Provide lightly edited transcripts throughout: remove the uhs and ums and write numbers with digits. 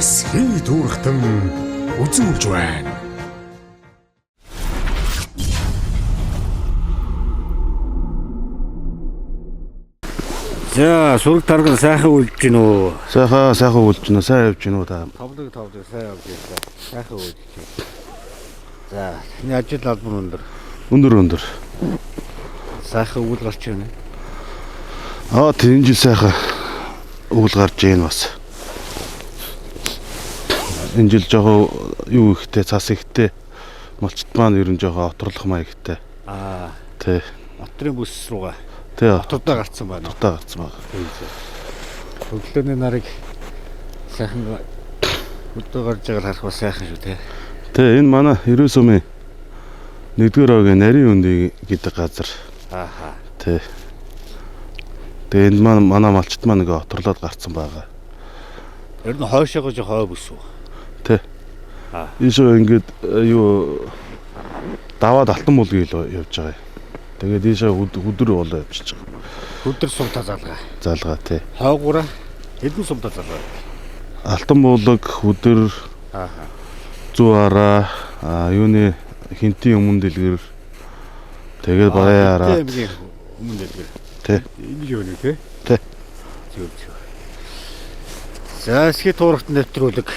Эсхий түүрхтэн үзүүлж байна. За, сүрэг тарган сайхан үлж гин үү? Сайхан сайхан үлж гинэ, сайн явж гинүү та. Тавлаг тавлаг сайн явж байна. Сайхан үлж гин. За, таны ажил албан өндөр. Өндөр өндөр. Сайхан үйл гарч байна. Аа, тийм жил сайхан үйл гарч ийн бас. Энэ жил жоохон юу ихтэй, цас ихтэй. Малчт маань ер нь жоохон оторлох маягтай. Аа, Тэ. отрын бүс рүүгээ Тэ. отордоо гарцсан байна. Отортой гарцсан байна. Өглөөний нарыг сайхан өдөө гарч байгааг харах бас сайхан шүү те. Тэ, энэ манай Ерөөсөмийн 1-р огийн нарийн үндий гэдэг газар. Ааха. Тэ. Тэгээ энд маань манай малчт маань ингээ оторлоод гарцсан байгаа. Ер нь хойшоогоо жоо хой бүс үү. Тэ. Аа. Ийшээ ингээд юу даваад алтан булгийг л явж байгаа юм. Тэгээд ийшээ хүдэр болоо явчихж байгаа. Хүдэр сумтаа залгаа. Залгаа тий. Хойгуура хэдэн сумтаа залгаа. Алтан булаг, хүдэр, Ааха. зүү араа, юуны хинтийн өмнө дэлгэр тэгээд баяа араа. Аймгийн өмнө дэлгэр. Тий. Энэ юу нэ те? Тий. Зөв зөв. За, эсхий туурагт нэвтрүүлэг.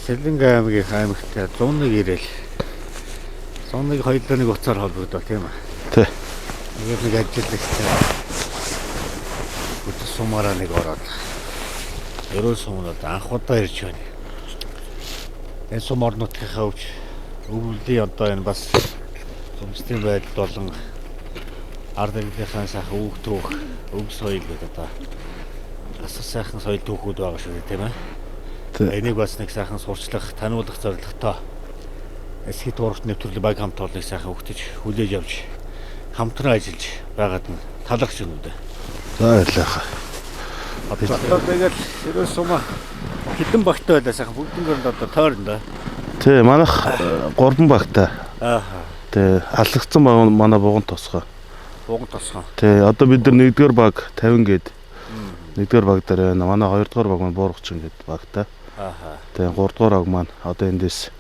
Сэлэнг аймгийн аймагт 101 ирээл. 101 хоёулаа нэг утсаар холбогдоо тийм ээ. Тий. Тэгээд нэг ажиллагчтай хөтөс сумаараа нэг ороод ерөөл сумнууд анх удаа ирж байна. Энэ сум орон нутгийнхаа өвч өвлийн одоо энэ бас сүмсдийн байдал болон ард иргэдийнхаа сайхан үг түүх, өг соёл гэдэг одоо асар сайхан соёл түүхүүд байгаа шүү дээ тийм ээ. Тий. Энийг бас нэг сайхан сурчлах, таниулах зорилготой эсхий туурагт нэвтрүүлэг баг хамт олоныг сайхан өгтөж хүлээж авч хамтран ажиллаж байгаад нь талархаж байна үү дээ. За баярлалаа. Одоо тэгэл ерөөс сума хэдэн багтай байлаа сайхан бүгднгээр нь одоо тойрно да. Тий, манайх 3 багтай. Ааха. Тий, аллагдсан баг манай буган тосгой. Буган тосгон. Тий, одоо бид нар 1-р баг 50 гээд 1-р баг дээр байна. Манай 2-р баг маань буургачин гээд багтай. Ааха. Тэгээ 3 дугаар баг маань одоо эндээс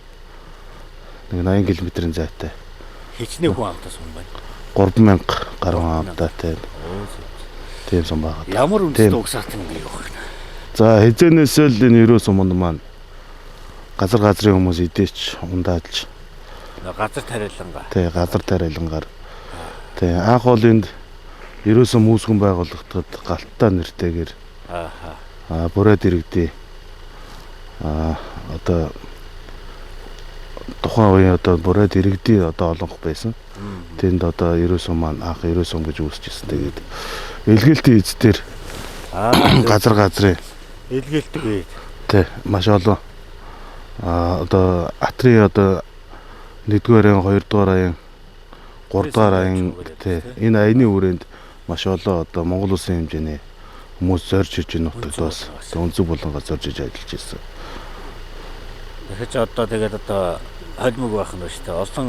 нэг 80 км-ийн зайтай. Хичнээн хүн амтаа сум байна. 3000 гаруй амтаа тийм Оо зөв. тийм сум байгаа. Ямар үндэсний Тийм. угсаатан ингэ явах вэ? За хизээнээс л энэ ерөө суманд маань газар газрын хүмүүс идээч ундаалж Газар тариалангаа. тий газар тариалангаар тий анх бол энд ерөө сум үүсгэн байгуулагдахад галттай нэртэйгээр Ааха. бурайд иргэдээ одоо тухайн үеийн одоо бурайд иргэдийн одоо олонх байсан. Тэнд одоо ерөөсөн маань анх ерөөсөн гэж үүсчихсэн. Тэгээд илгээлтийн эз дээр Аа газар газрын илгээлтэг үед. тий маш олон одоо атрын одоо 1-р аян, 2-р аян, 3-р аян тий энэ аяны хүрээнд маш олон одоо Монгол улсын хэмжээний хүмүүс зорж иж энэ нутагт бас өнцөг булангаа зорж иж ажиллаж ирсэн. Тэгэхээр чи одоо тэгээд одоо холимог байх нь ба шүү дээ. Олон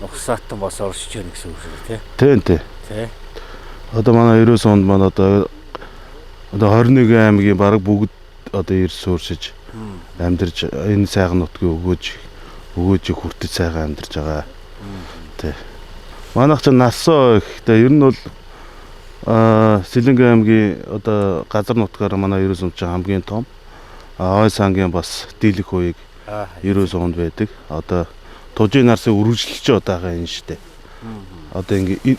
угсаатан бас оршиж байна гэсэн үг шүү дээ, Тийм тий. тий? Тий. Одоо манай 90 онд маань одоо 21 аймгийн бараг бүгд одоо ирж сууршиж амьдарч энэ сайхан нутгийг өгөөж хүртэж сайхан амьдарч байгаа. Тий. Манайх ч насоо ихтэй ер нь бол Сэлэнг аймгийн одоо газар нутгаар манай 90 он ч хамгийн том. Ой сангийн бас дийлэх үеийг Аа. 90 онд байдаг. Одоо тужийн нарсын үргэлжлэлч одоо байгаа юм шүү дээ. Одоо ингээ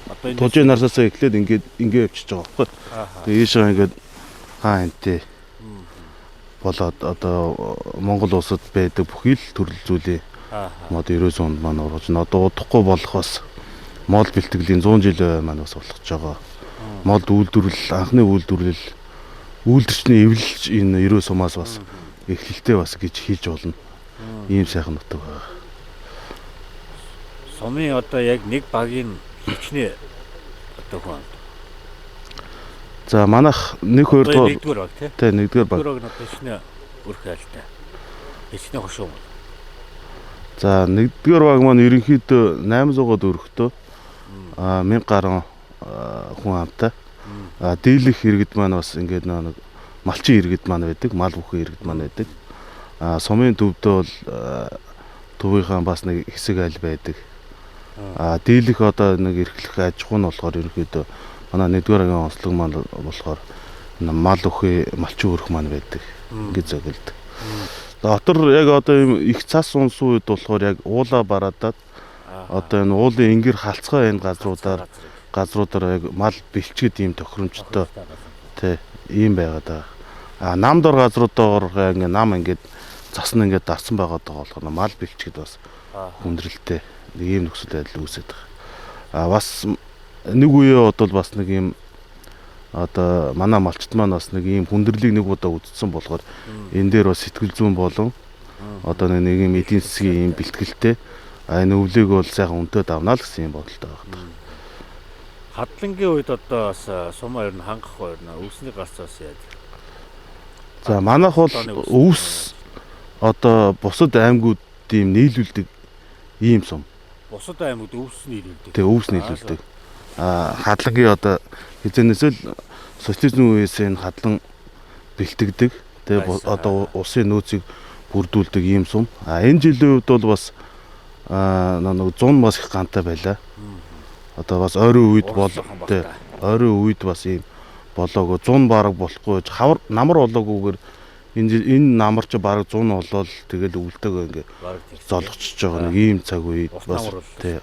Одоо энэ тужийн нарсаас эхлээд ингээд ингээ явчихж байгаа байхгүй. Ааха. Тэгээ ийшээ ингээд хаа энтэй болоод одоо Монгол улсад байдаг бүхий л төрөл зүйлийн Ааха. мод 90 онд маань ургаж н одоо удахгүй болох бас мод бэлтгэлийн 100 жилийн маань бас болох гэж байгаа. Мод үйлдвэрлэл анхны үйлдвэрлэл үйлдвэрчний эвлэлч энэ 90 сумаас бас эхлэлтэй бас гэж хийж болно. Ийм сайхан нутаг байгаа. Сумын одоо яг нэг багийн хичнээн одоо хүн амт. За манайх 1 2 Одоо дугаар нэгдүгээр баг тий. тий нэгдүгээр баг. Нэгдүгээр баг нь одоо хичнээн өрх айлтай. Хичнээн хошуу. За нэгдүгээр баг маань ерөнхийдөө 800-аад өрхтөө 1000 гаруй хүн амтай. Дийлэх иргэд маань бас ингээд нэг малчин иргэд маань байдаг, мал бүхэн иргэд маань байдаг. А сумын төвдөө бол төвийнхаа бас нэг хэсэг айл байдаг. А дийлэх одоо нэг эрхлэх аж ахуй нь болохоор ерөнхийдөө манай 1-р ангийн онцлог маань болохоор мал үхий, малчин өрх маань байдаг. Ингэж зөглөдөг. Отор яг одоо ийм их цас унсан үед болохоор яг уулаа бараадаад одоо энэ уулын ингэр халцгай энэ газруудаар яг мал бэлчгэд ийм тохиромжтой тий ийм байгаад байгаа. А нам дор газруудаар ингээ нам ингээд цас нь ингээд дарсан байгаад байгаа болохоор мал бэлчгэд бас хүндрэлтэй нэг ийм нөхцөл байдал үүсээд байгаа. А бас нэг үеэ бодвол бас нэг ийм одоо манай малчт маань бас нэг ийм хүндрэлийг нэг удаа үзсэн болохоор энэ дээр бас сэтгэл зүйн болон одоо нэг ийм эдийн засгийн ийм бэлтгэлтэй а энэ өвлийг бол сайхан өнтөд авнаа л гэсэн юм бодолтой байна. Хадлангийн үед одоо бас сумаа ер нь хангах хоёр нэ өвсний гарц бас яаж. За манайх бол өвс одоо бусад аймагуд ийм нийлүүлдэг ийм сум. Бусад аймагуд өвс нийлүүлдэг. Тэг өвс нийлүүлдэг. А хадлангийн одоо хизэнээс л социализмын үеэс энэ хадлан бэлтгэдэг. Тэгээ одоо улсын нөөцийг бүрдүүлдэг ийм сум. А энэ жилийн үед бол бас нэг 100 бас их гантай байлаа. Одоо бас ойрын үед бол ойрын үед бас ийм болоогүй 100 бараг болохгүй хавар намар болоогүйгээр энэ намар чи бараг 100 болоод тэгэл өвлтөөгөө ингээ золгочж байгаа нэг ийм цаг үед бас тий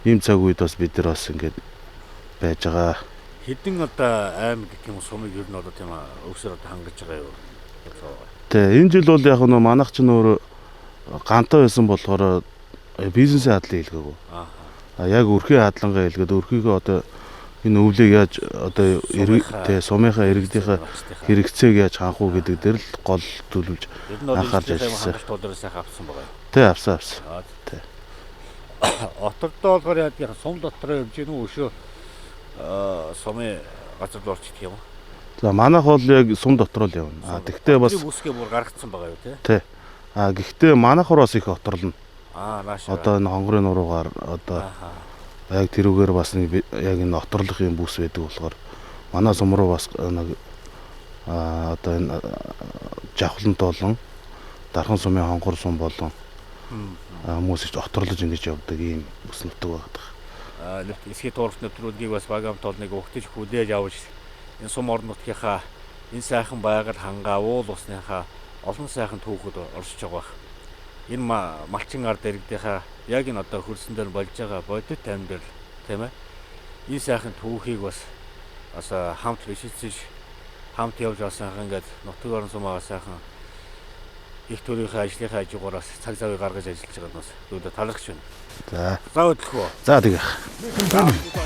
ийм цаг үед бас бид нар бас ингээд байж байгаа. Хэдэн одоо аймаг гэх юм сумыг ер нь одоо тийм өвсөр одоо хангаж байгаа юу? Тий энэ жил бол яг нөө манайх ч нөр гантай байсан болохоор бизнесийн хадлын хэлгээгүй. Аа. Яг өрхийн хадлангаа хэлгээд өрхийгөө одоо энэ өвлийг яаж одоо тий сумынхаа иргэдийнхээ хэрэгцээг яаж хангах уу гэдэг дээр л гол төлөвлөж анхаарч ажилласан. Сайхан авсан байгаа юм. Тий авсан. Тий. Отордоо болохоор яадаг сум дотор явж гин үү өшөө сумын газар руу орчих юм уу? За манайх бол яг сум дотор л явна. А тэгтээ бас бүсгээ бүр гаргацсан байгаа юу тий? Тий. А гэхдээ манайх бас их оторлно. Аа нааш. Одоо энэ хонгорын нуруугаар одоо яг тэрүүгээр бас нэг яг энэ оторлох юм бүс байдаг болохоор манай сум руу бас нэг одоо энэ жавхлант болон дархан сумын хонгор сум болон хүмүүс их оторлож ингэж явдаг ийм бүс нутаг байдаг. Эсхий тууралт нэвтрүүлгийг бас багам тоолныг угтаж хүлээж авч энэ сум орон нутгийнхаа энэ сайхан байгаль хангаа уул усныхаа олон сайхан түүхүүд оршиж байгаа бах. Энэ малчин ард иргэдийнхаа яг энэ одоо хөрсөн дээр болж байгаа бодит амьдрал тийм ээ. Энэ сайхан түүхийг бас хамт бишилцэж хамт явж бас сайхан ингээд нутаг орон сумаа сайхан их төрийнхээ ажлынхаа хажуугаар бас цаг завыг гаргаж ажиллаж байгаа нь бас зүйдэ талархаж байна. За. За хөдлөх үү. За тэгэх.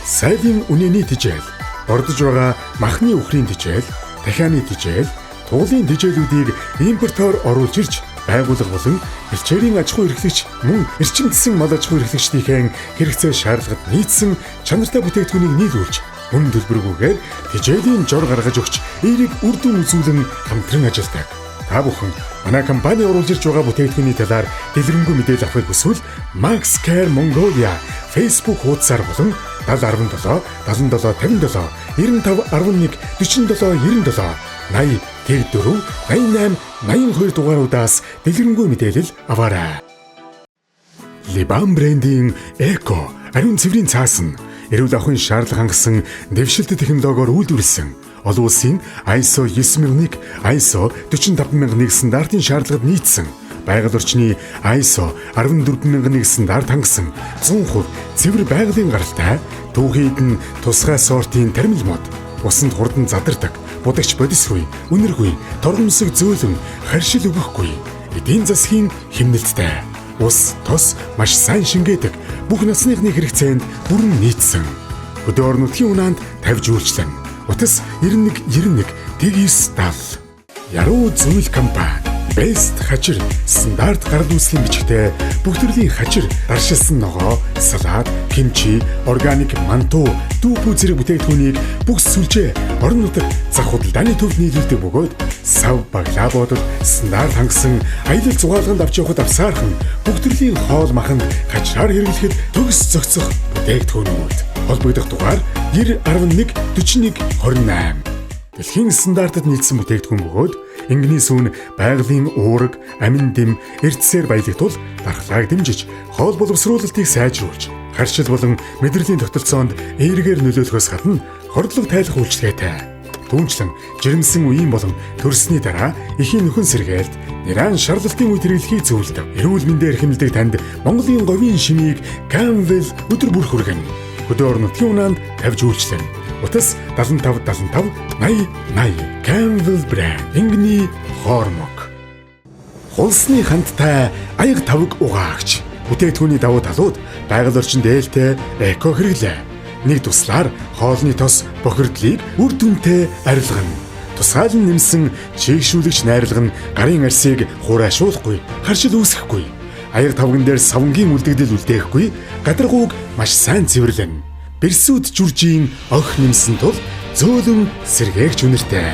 Сайлын үнэний тижэл, бордож байгаа махны үхрийн тижэл, дахианы тижэл, туулын тижээлүүдийг импортоор оруулж ирж байгууллага болон бэлчээрийн аж ахуй эрхлэгч мөн эрчимдсэн мал аж ахуй эрхлэгчдийнхээ хэрэгцээ шаардлагад нийцсэн чанартай бүтээгдэхүүнийг нийлүүлж үнэн төлбөргүйгээр тижээлийн жор гаргаж өгч эерэг үр дүн үзүүлэн хамтран ажилладаг. Та бүхэн манай компани оруулж ирж байгаа бүтээгдэхүүний талаар дэлгэрэнгүй мэдээлэл авахыг хүсвэл Max Care Mongolia Facebook хуудасаар болон 7017 77 57 95 11 47 97 80 04 88 82 дугааруудаас дэлгэрэнгүй мэдээлэл аваарай. Либан брендийн эко ариун цэврийн цаас нь эрүүл ахуйн шаардлага хангасан дэвшилт технологиор үйлдвэрлэсэн олон улсын ISO 9001, ISO 45001 стандартын шаардлагад нийцсэн байгаль орчны ISO 14001 стандарт хангасан 100% цэвэр байгалийн гаралтай түүхийд нь тусгай сортын тармил мод усанд хурдан задардаг будагч бодисгүй үнэргүй торгомсог зөөлөн харшил өгөхгүй эдийн засгийн хэмнэлттэй ус тос маш сайн шингээдэг бүх насныхны хэрэгцээнд бүрэн нийцсэн хөдөө орон нутгийн унаанд тавьж үйлчлэн утас 91 91 9 70 Яруу зүйл компани Best хажир стандарт гарал үүслийн бичгтэй бүх төрлийн хажир даршилсан ногоо, салат, кимчи, органик манту, дүүпүү зэрэг бүтээгдэхүүнийг бүх сүлжээ орон нутаг зах худалдааны төвд нийлүүлдэг бөгөөд сав баглаа бодол стандарт хангасан аялал зугаалганд авч явахад авсаархан бүх төрлийн хоол маханд хажраар хэрэглэхэд төгс зохицох бүтээгдэхүүнүүд. Холбогдох дугаар 90 11 41 28. Дэлхийн стандартад нийцсэн бүтээгдэхүүн бөгөөд энгэний сүүн байгалийн уураг, амин дэм, эрдэсээр баялаг тул дархлааг дэмжиж, хоол боловсруулалтыг сайжруулж, харшил болон мэдрэлийн тогтолцоонд эергээр нөлөөлөхөөс гадна хордлого тайлах үйлчилгээтэй. Түүнчлэн жирэмсэн үеийн болон төрсний дараа эхийн нөхөн сэргээлт, нэран шарлалтын үед хэрэглэхийг зөвлөдөг. Эрүүл мэндээр хэмнэлдэг танд Монголын говийн шимийг Camvel өдөр бүр хүргэнэ. Хөдөө орон нутгийн унаанд тавьж үйлчлэнэ. Утас 75 75 80 80. Camvel брэнд. Энгэний хоормог. Хулсны хандтай аяг тавг угаагч. Бүтээгдэхүүний давуу талууд байгаль орчинд ээлтэй эко хэрэглээ. Нэг туслаар хоолны тос бохирдлыг үр дүнтэй арилгана. Тусгаалan нэмсэн чийгшүүлэгч найрлага нь гарын арсыг хураашуулахгүй, харшил үүсгэхгүй. Аяг тавган дээр савнгийн үлдэгдэл үлдээхгүй, гадаргууг маш сайн цэвэрлэнэ. Бэрсүүд зүржийн ох нэмсэн тул зөөлөн сэргээгч үнэртэй.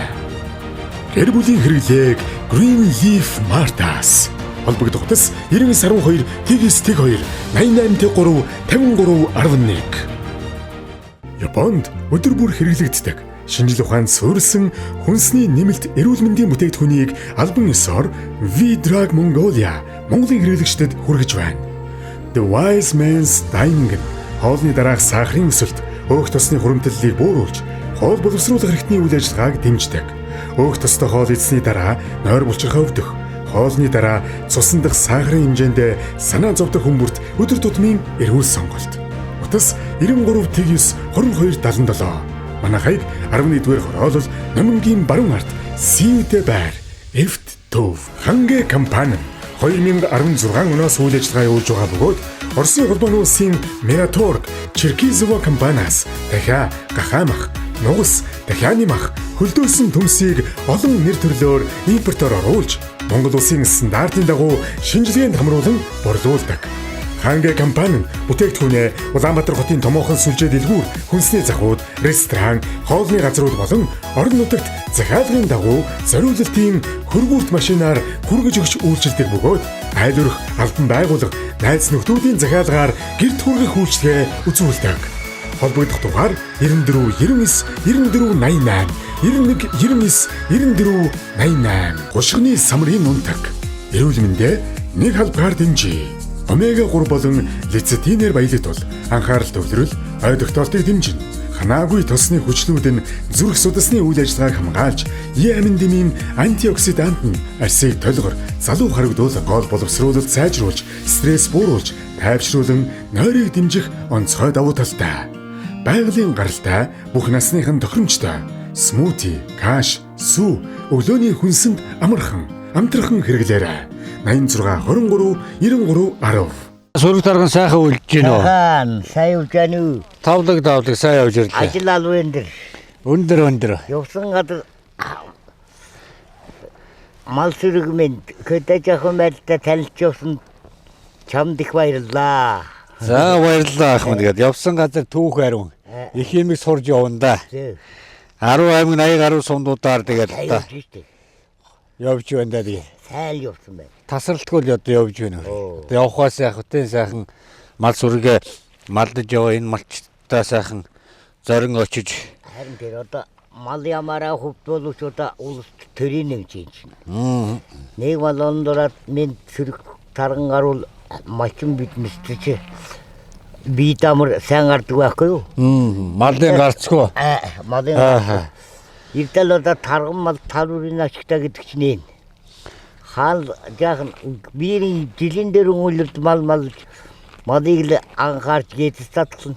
Гэр бүлийн хэрэглээг Green Leaf Mart-аас холбогдох утас 9912 9 2 88 3 53 11. Японд өдөр бүр хэрэглэгддэг шинжил ухаанд суурилсан хүнсний нэмэлт эрүүл мэндийн бүтээгдэхүүнийг албан ёсоор V-Drug Mongolia Монголын хэрэглэгчдэд хүргэж байна. The Wise Man's Dining нь хоолны дараах сахарын өсөлт, өөх тосны хуримтлалыг бууруулж, хоол боловсруулах эрхтний үйл ажиллагааг дэмждэг. Өөх тостой хоол идсэний дараа нойр булчирхай өвдөх, хоолны дараа цусан дах сахарын хэмжээнд санаа зовдог хүн бүрт өдөр тутмын эрүүл сонголт. Утас 93 9 22 77. Манай хаяг 11-р хороолол Номингийн баруун ард Сиүдэ байр Эфт Төв. Хангэ компани 2016 оноос үйл ажиллагаа явуулж байгаа бөгөөд Оросын холбооны улсын Мираторг, Черкизово компаниас дахиа, гахаамах, нугас, дахианы мах, хөлдөөсөн төмсийг олон нэр төрлөөр импортоор оруулж Монгол улсын стандартын дагуу шинжилгээнд хамруулан борлуулдаг. Хангэ компани бүтээгдэхүүнээ Улаанбаатар хотын томоохон сүлжээ дэлгүүр, хүнсний захууд, ресторан, хоолны газрууд болон орон нутагт захиалгын дагуу зориулалтын хөргүүрт машинаар хүргэж өгч үйлчилдэг бөгөөд айл өрх, албан байгууллага, найз нөхдүүдийн захиалгаар гэрт хүргэх үйлчилгээ үзүүлдэг. Холбогдох дугаар 94 99 94 88 91 99 94 88. Хушгины самрын нунтаг. Эрүүл мэндээ нэг халбгаар дэмжиж. Омега 3 болон лецитинээр баялаг тул анхаарал төвлөрөл, ой тогтоолтыг дэмжинэ. Ханаагүй тосны хүчлүүд нь зүрх судасны үйл ажиллагааг хамгаалж, Е амин дэмийн антиоксидант нь арсыг толгор, залуу харагдуулан, гол боловсруулалт сайжруулж, стресс бууруулж, тайвшруулан нойрыг дэмжих онцгой давуу талтай. Байгалийн гаралтай, бүх насныхан тохиромжтой. Смути, каш, сүү, өглөөний хүнсэнд амархан, амтрахын хэрэглээрэй. 86 23 93 10. Сүрэг тарган сайхан үлж гин үү? Сайхан, сайн явж байна уу? Тавлаг давлаг сайн явж ирлээ. Ажил алуу энэ дэр. Өндөр өндөр. Явсан газар мал сүрэг минь хөдөө жаахан байдалтай танилж явсан чамд их баярлалаа. За баярлалаа ах минь тэгээд явсан газар түүх ариун. Их юмыг сурж явна да. Зөө. 10 аймаг 80 гаруй сумдуудаар тэгээд Сайн та явж штэ. явж байна да тэгээд. Сайн явсан байна. Тасралтгүй л одоо явж байна. Оо. Одоо явхаас яг хөтэн сайхан мал сүргээ малдаж яваа энэ малчтаа сайхан зорин очиж Харин тэр одоо мал ямаараа хөвд боловч одоо улс төрийн нэмж юм чинь. Нэг мал ондороод минь сүрэг тарган гаруул мачин биднес чи би дамар сайн гардаг байхгүй юу? Малын гарцгүй. Аа, малын Аа. Ирдэл одоо тарган мал талуурын ашигтай гэдэг чинь энэ. Хаал жаахан биерийн жилийн дээр өнгөлөд мал мал малыг л анхаарч гээдэс татсан.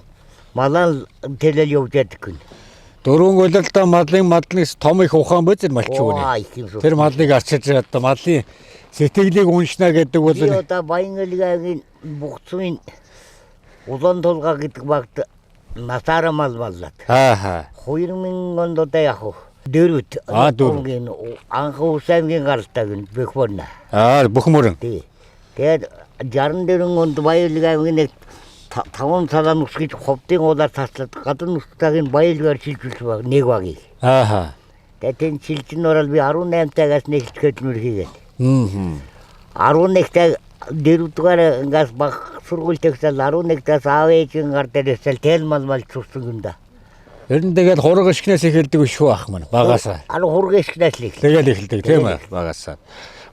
Малаа тэлэл явж яддаг гэн. Дөрвөн улиралдаа малын мадлын том их ухаан биз малч Оо, үгүй. их юм шүү. Тэр малыг арчиж одоо малын сэтгэлийг уншна гэдэг бол Би одоо Баянгалигийн бугцын Улаан тулга гэдэг багт насаараа мал маллаад. Аа. 2000 онд одоо яг уу дөрөвт Аа, дөрөв. Анх Ус аймгийн гаралтай гэн бөхмөрнө. Аа, бүх мөрөн. Тий. Тэгээд 64 онд Баянгалиг аймгийн нэг таван салаан ус гэж ховдын уулаар таслаад гадар нутгийн Баянгалигаар шилжүүлж баг нэг багийг. Аа. Тэгээд тэн шилжин орол би 18 тагаас нэг хөдөлмөр хийгээд. Мм. 11 таг дөрөвдүгээр ингээс баг сургууль төгсөөл 11 таас аав ээжийн гар дээрээс л тэл мал мал сурсан юм да. Ер нь тэгэл хураг ишгнээс эхэлдэг шүү ах маань багасаа. Ар хураг ишгнээс л эхэлдэг. Тэгэл эхэлдэг тийм ээ багасаа.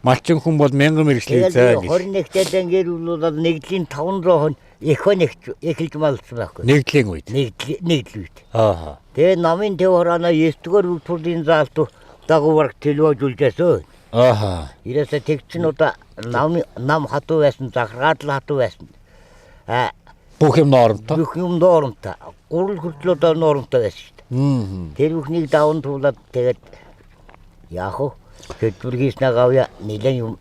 Малчин хүн бол мянган мэргэжлийг зай гэж. 21-т ангиэр бол нэгдлийн 500 хон их хон эхэлж малсан байхгүй. Нэгдлийн үед. Нэгдэл үед. Аа. Тэгээ намын төв хораанаа 9 дугаар үг төрлийн заалт дагуу бараг төлөвжүүлжсэн. Аа. Ирээсээ тэгчин удаа нам хатуу байсан, захиргаад л хатуу байсан. Аа бүх юм норомтой. Бүх юм норомтой. Гурал хүртэл одоо норомтой байсан шүү дээ. Тэр бүхнийг даван туулаад тэгээд яах вэ? Төлбөр хийснэ гавья нэлээд юм.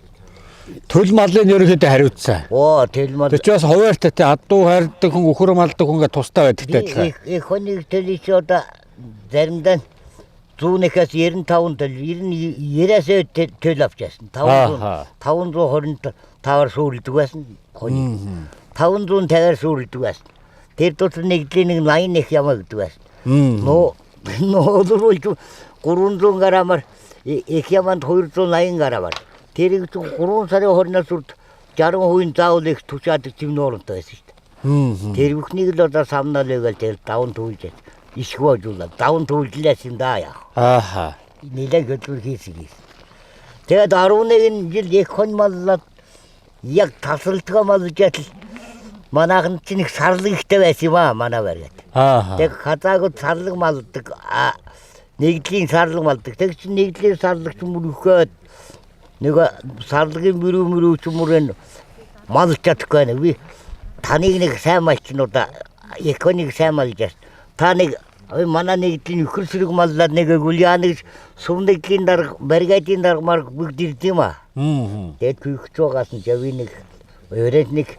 Төл малын ерөнхийдөө хариуцсан. Оо, төл мал. Тэр чи бас хуваартай те адуу хайрдаг хүн, үхэр малдаг хүн гэ тустай байдагтай адилхан. Их хонийг төлөй чи одоо заримдаа 101-ээс 95 төл 90-ээс төл авч яасан. 525-аар сүүлдэг байсан. Хонийг. 550-аар сүүлдэг байсан. Тэр дотор нэгдлийн нэг 81 ямаа гэдэг байсан. Нөө нөөдөрүүлж 300 грамаар их яманд 280 грамаар. Тэрийг 3 сарын 20-наас урд 60% заавал их тушаадаг юм нуурамтай байсан шүү дээ. Тэр бүхнийг л одоо самнаа л байгаал тэр даван түүлж ишг боожуулаад даван түүлжлээс юм да яах. Ааха. Нилээн хөдөлгөр хийсэн хийсэн. Тэгээд 11 жил их хон маллаад яг тасралтгаа малж ятал манайхан чинь их сарлаг ихтэй байсан юм аа манай бариад. Аа. Тэг хазаагууд сарлаг малдаг. Нэгдлийн сарлаг малдаг. Тэг чинь нэгдлийн сарлаг ч мөр өхөөд нэг сарлагын мөрөө мөрөө ч мөрөн малж чадахгүй байна. Би таныг нэг сайн малчнуудаа их нэг сайн малж яасан. Та нэг манай нэгдлийн нөхөр сэрэг маллаад нэг өгвөл яа нэг сум нэгдлийн дарга бригадын дарга марг бүгд ирд юм аа. Тэгээд хүйхч байгаас нь жави нэг өрөөд нэг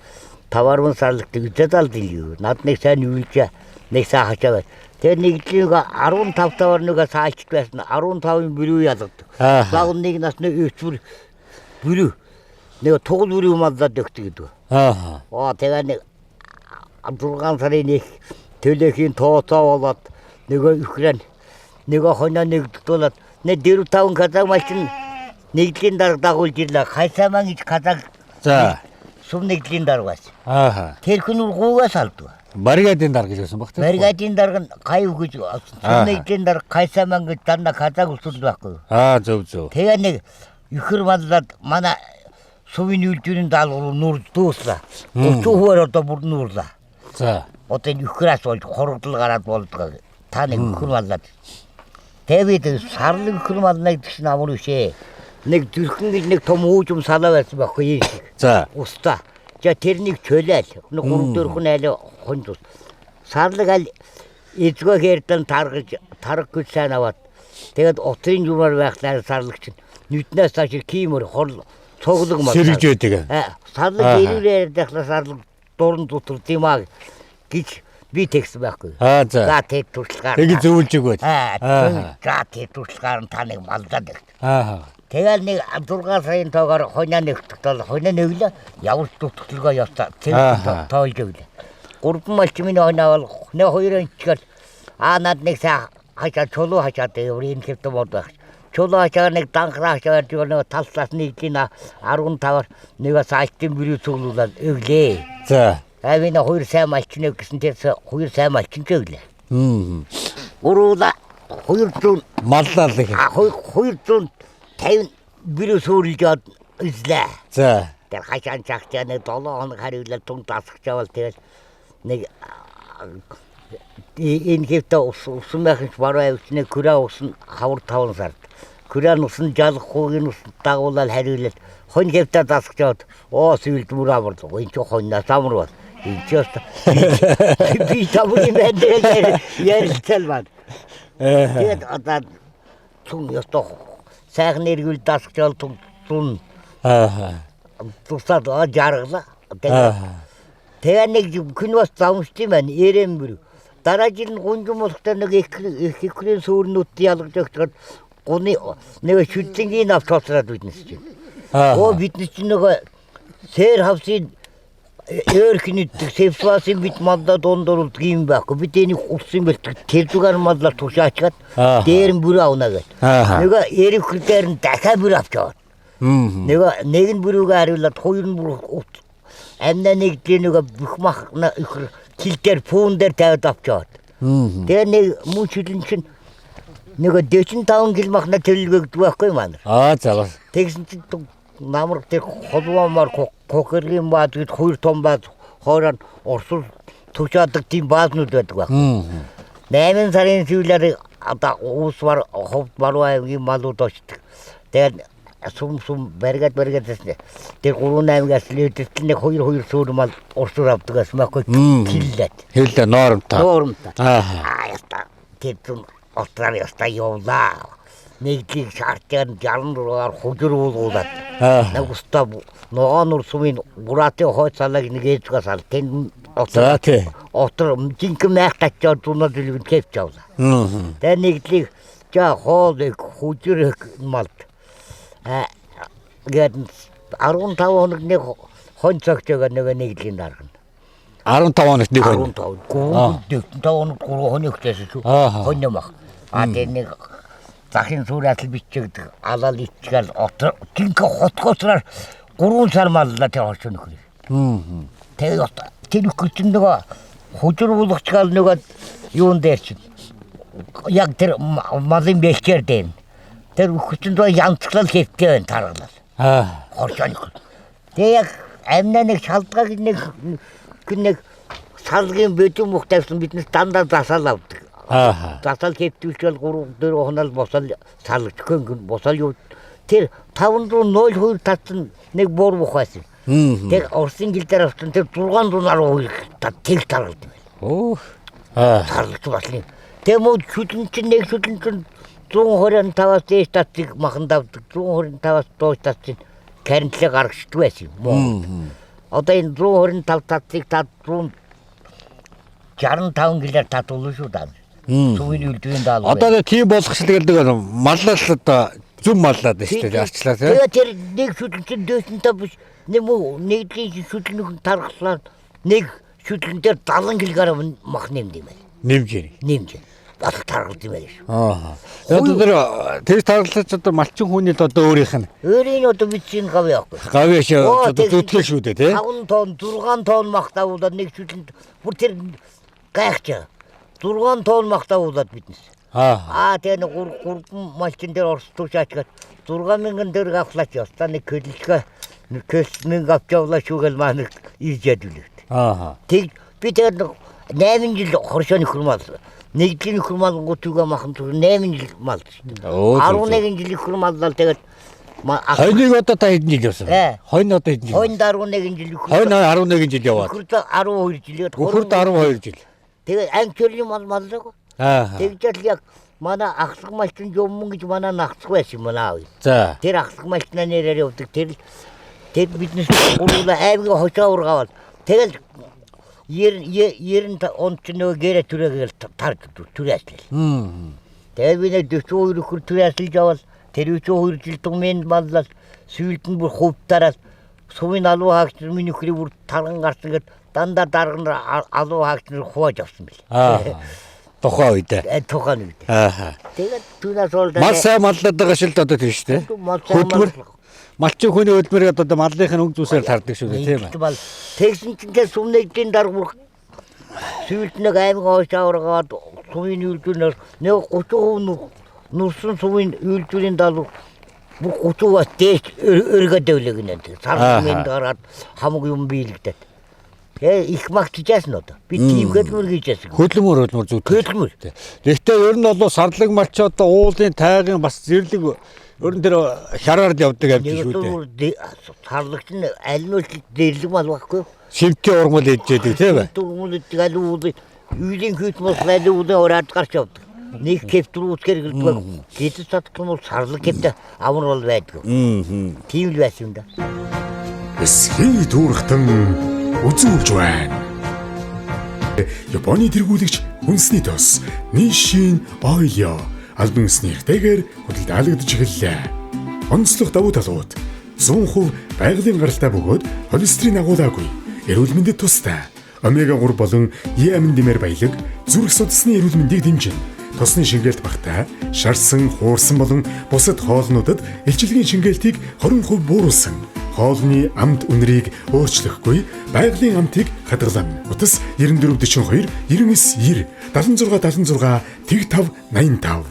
5-10 сарлагт үзээд алд илүү. Над нэг сайн үйлж нэг сайн хачаа бай. Тэгээд нэгдлийн 15 таваар нэг саалчт байсан. 15-ын бүрүү ялгадаг. Баг нэг насны өвчмөр бүрүү. Нэг тугал бүрүү маллаад өгдөг гэдэг. Аа. Оо тэгээ нэг 6 сарын нэг төлөхийн тооцоо болоод нөгөө Украин нөгөө хоноо нэгдүүлээд нэг 4-5 казак малчин нэгдлийн дарга дагуулж ирлээ. Хайсааман гэж казак. За. Сум нэгдлийн дарга байсан. Аа. Тэр хүн гуугаас алдв. Бригадын дарга гэж байсан баг тийм. Бригадын дарга нь гай өгөж сум нэгдлийн дарга Хайсааман гэж дандаа казак өсөл байхгүй. Аа зөв зөв. Тэгээ нэг ихэр маллаад манай сумын үйлдвэрийн даалгавар нүүр дууслаа. 30% одоо бүр нүүрлээ. За. Одоо энэ өхрөөс болж хургдал гараад болдгоо. Та нэг өхөр маллаад. Тэгээд сарлаг өхөр мална гэдэг чинь амар биш ээ. Нэг зүрхэн гэж нэг том үүжим салаа байсан байхгүй юм шиг. За. Уста. За тэрнийг чөлөөл. Нэг 3 4 айл хонь тус. Сарлаг аль эзгөө хэрдэн таргаж тараг гэж сайн аваад тэгээд утрын жумар байхлаар сарлаг чинь нүднээс цааш кимөр хор цуглаг мал. Сэргэж байдаг. Сарлаг эрүүрээр дахлаа сарлаг дуран дутар юм аа гэж би тэгсэн байхгүй. Аа за. За тэг туршлагаар. Тэг зөвлөж өгөөд. Аа. За тэг туршлагаар та нэг малдаад өгт. Аа. Тэгэл нэг 6 сарын тоогоор хоноо нэгтгэх тол хоноо нэглээ. Явж дутгалгаа явцаа. Тэр тоолж өглөө. Гурван малч миний хоноо бол нэ хоёр инчгээл аа над нэг сайн хачаа чулуу хачаад энэ хэвтэ мод байх. Чулуу хачаа нэг данхраа хачаа зүгээр нэг тал талаас нэгдлийн 15-аар нэг саалтын бүрүү цуглуулад өглөө. За. Авина хоёр сайн малчин гэсэн тэр хоёр сайн малчин ч өглөө. Гуруула 200 маллаа л их. 250 бүрүү сүрлжээд үзлээ. За. Тэр хашаан чагчаа нэг 7 хоног хариулаад тун дасгаж явал тэгэл нэг энэ хэвтэ усан байх нь баруун авчны күрээ усан хавар 5 сард. Күрээ нусан жалахгүй нус дагуулаад хариулаад хонь хэвтэ дасгаж яваад оо сүүлд бүр амарлаа. Энэ ч хоньноос амар бол. Энэ ч би тавын байна тэгэл ярилцал байна. Тэгээд одоо түн ёстой сайхан эргүүл дасгаж явал түн аа тусаад жаргалаа. Тэгээ нэг хүн бас замшд юм байна. Эрэм бүр. Дараа жил нь гунжин болохтой нэг их ихрийн сүрнүүд ялгаж өгчөөд гуны нэг шүдлэнгийн авч тоцроод биднес чинь. Оо биднес чинь нөгөө сэр хавсын өөрхний сэвсвасын бид малдаа дундуур юм байхгүй. Бид энийг усын бэлтгэх тэр зүгээр маллаар тушаачгаад дээр нь бүрээ авна гэж. Нөгөө эрхэр дээр нь дахиад бүрээ авч яваад. Нөгөө нэг нь бүрүүгээ хариулаад хоёр нь бүр амнаа нэгдлийн нөгөө бүх мах ихэр хил дээр пүүн дээр тавиад авч яваад. Тэгээ нэг мөн шүлэн чинь нөгөө 45 кг махна төлөвлөгдөг байхгүй маань. Аа за бас. Тэгсэн чинь намар тэр холвоомор кокергийн бааз гэж хоёр том бааз хоороо орсол тушаадаг тийм баазнууд байдаг баг. 8 сарын сүүлээр одоо уус бар ховд баруун аймгийн малууд очдог. Тэгээд сум сум бариад бариад гэсэн. Тэр 3 аймгаас лөдөлт нэг 2 2 сүүр мал орсоор авдаг гэсэн байхгүй хиллээд. Хэллээ ноормтой. Ноормтой. Аа. Аа яста тэр зун отраар яста явлаа. Нэгдлийг шаардсан 66-аар хужир уулгуулад. Аа. Нэг уста ногоон нур сумын буратын хойд салааг нэг ээжгээ сал. Тэнд За тий. Отор жинхэнэ майх тачаад зунаа зүлэг кепч авлаа. Аа. Тэгээ нэгдлийг жа хоол их хужир их малд. Аа гээд 15 хоног нэг хон цогч байгаа нөгөө нэгдлийн дарга нь. 15 хоногт нэг хон. 15 3 5 хоног 3 хоног гэсэн шүү. Ааха. Хон юм ах. А тэр нэг захын сүрэтл бичигдэг алал ичгээл отор жинхэнэ хотгоосраар 3 сар маллаа тэр хоршоо нөхөр. Аа. Тэгээ тэр нөхөр чинь нөгөө хужир буулгачгаал нөгөө юун дээр чинь яг тэр малын бэлчээр дээр. Тэр нөхөр чинь нөгөө янзлал хэвтэй байна таргалал. Аа. Хоршоо нөхөр. Тэгээ яг амнаа нэг шалдгааг нэг нэг салгийн бөдөн мөх тавьсан биднес дандаа засаал авдаг. Аа. Засаал хэвтүүлчихэл 3 4 хоног босол салгчихгүй босол юу тэр 502 татсан нэг буур мөх байсан. Тэр Оросын гил дээр авсан тэр 612 тэг таргалд юм байна. Өөх. Аа. Таргалж баслын. Тэр мөн шүлэн чинь нэг шүлэн чинь 125-аас дээш татцыг махан давдаг 125-аас доош татцыг карентлыг гаргачдаг байсан юм. Одоо энэ 125 татцыг та 165 гэлээр татвал шүү дээ. Сүүлийн үлдвийн даалгавар. Одоо тийм болгочлаа гэдэг маллал одоо зүм маллаад байна шүү дээ арчлаа тий. Тэгээ тэр нэг шүлэн чинь дөөсөнтэй биш нэг мөн нэгдлийн шүлэн нөхөн тархлаа нэг шүлэн дээр 70 кг мах нэмд юм байна. Нэмж яах. Нэмж. Бас таргалд юм байна шүү. Аа. Одоо тэр тэр таргалаач одоо малчин хүний л одоо өөрийнх нь Өөрийн одоо бид чинь гав яахгүй. гавь шиг одоо зүтгэл шүү дээ тий. 5 тонн 6 тонн мах давуулаад нэг шүлэнд бүр тэр гайхч. 6 тонн мах давуулаад биднес. Аа. Аа тэгээ нэг 3 3 малчин дээр орс туушаачгаад 6000 төгрөг авахлаач ёстой нэг көлөлгөө нэг көлс мөнгө авч явлаа шүүгээл маа нэг ирж ядүүлэгт. Аа. Тэг би тэгээ нэг 8 жил хоршоо нөхөр мал нэгдлийн нөхөр малгууд түгээ махан түр 8 жил малд шүү дээ. Өө, зөв, зөв. 11 жил нөхөр маллал тэгээд Хойныг одоо та хэдэн жил явсан? Э. Хойно одоо хэдэн жил? Хойнд 11 жил нөхөр. Хойно 11 жил яваад. Нөхөрд 12 жил. Нөхөрд 12 жил. Тэгээд анги төрлийн мал маллаагүй. Аа. Тэгжэл яг манай ахлах малчин жоммон гэж манай нахцах байсан манай аав. За. Тэр ахлах малчнаа нэрээр явдаг. Тэр тэр биднес гурлаа аймгийн хошоо ургаавал. Тэгэл 90 он ч нөгөө гэрэ түрээгээл тарж түрээслэл. Тэгээ би нэг 42 нөхөр түрээсэлж явал тэр 42 жил түмэнд маллал сүүлд нь бүр хувтараад сумын алуу хаагч нар миний нөхрийг бүр тарган гарсан гэд дандаа дарга нар алуу хаагч нар хувааж авсан бил. Аа. Тухайн үед. Тухайн үед. Аа. Тэгээд түүнээс бол Мал сайн маллаад байгаа шилд одоо тэр шүү дээ. Мал сайн Хөдөлмөр маллах. малчин хүний хөдөлмөрийг одоо маллынх нь өнгө зүсээр тардаг шүү дээ тийм ээ. Мал тэгсэн чинь тэр сум нэгдийн дарга бүр сүүлд нэг аймаг хойш аваргаад сумын үйлдвэрнээр нэг 30% нүрсэн сумын үйлдвэрийн даалгавар бүр 30%-аас дээш өргөд өвлөг гинэ. Сар Ааха. сумын дараад хамаг юм биелэгдээд. Тэгээ их магтчихсан одоо. Би тийм хөдөлмөр хийжсэн. Хөдөлмөр хөдөлмөр зүтгэл. Хөдөлмөр. Гэхдээ ер нь бол сарлаг малч одоо уулын тайгын бас зэрлэг ер нь тэр хяраар л явдаг амт Нэг шүү дээ. тэр сарлагч нь аль нь л дэрлэг мал байхгүй. Шимтийн урмал идчихэдэг тийм ээ. Турмул идэг аль уулын үйлийн хүйт мос аль уулын ураад гарч явдаг. Нэг кефтер үүсгэр гэлдэг. Гэтэл чадах юм бол сарлаг кефтэ амар бол байдаг. Тийм л байсан юм да. Эсхий түүрхтэн үзүүлж байна. Японы тэргүүлэгч хүнсний тос Нишин Ойлё албан ёсны эртэйгээр худалдаалагдаж эхэллээ. Онцлог давуу талууд 100% байгалийн гаралтай бөгөөд холестерин агуулаагүй, эрүүл мэндэд тустай, омега 3 болон Е амин дэмээр баялаг зүрх судасны эрүүл мэндийг дэмжинэ. Тосны шингээлт багтай, шарсан, хуурсан болон бусад хоолнуудад илчилгийн шингээлтийг 20% бууруулсан. Хоолны амт үнэрийг өөрчлөхгүй байгалийн амтыг хадгална. Утас 94 42 99 90 76 76 тэг 5 85.